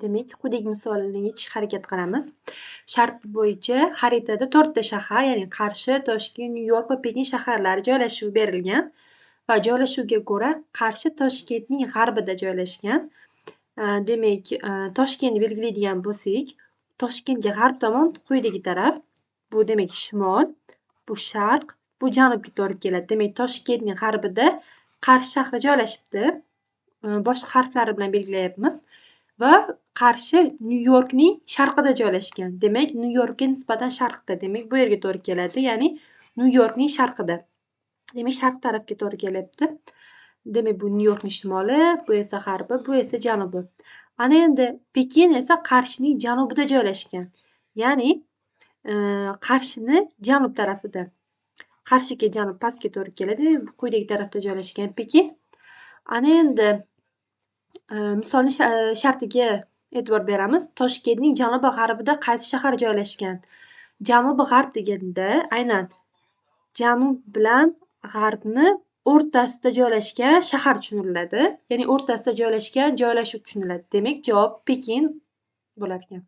Demak, quyidagi misolni yechishga harakat qilamiz. Shart bo'yicha xaritada to'rtta shahar, ya'ni Qarshi, Toshkent, Nyu-York va Pekin shaharlari joylashuvi berilgan va joylashuvga ko'ra Qarshi Toshkentning g'arbida joylashgan. Demak, Toshkentni belgilaydigan bo'lsak, Toshkentga g'arb tomon quyidagi taraf. Bu demak shimol, bu sharq, bu janubga to'g'ri keladi. Demak, Toshkentning g'arbida Qarshi shahri joylashibdi. Boshqa harflari bilan belgilayapmiz. Va Qarshi Nyu-Yorkning sharqida joylashgan. Demak, Nyu-Yorkka nisbatan sharqda. Demak, bu yerga to'g'ri keladi. Ya'ni Nyu-Yorkning sharqida. Demak, sharq tarafga to'g'ri kelyapti. Demak, bu Nyu-Yorkning shimoli, bu esa g'arbi, bu esa janubi. Ana endi Pekin esa Qarshining janubida joylashgan. Ya'ni Qarshini janub tarafida. Qarshiga janub pastga to'g'ri keladi. Quyidagi tarafda joylashgan Pekin. Ana endi misolni shartiga e'tibor beramiz. Toshkentning janubi-g'arbida qaysi shahar joylashgan? Janubi-g'arb deganda aynan janub bilan g'arbni o'rtasida joylashgan shahar tushuniladi. Ya'ni o'rtasida joylashgan joylashuv tushuniladi. Demak, javob Pekin bo'lar ekan.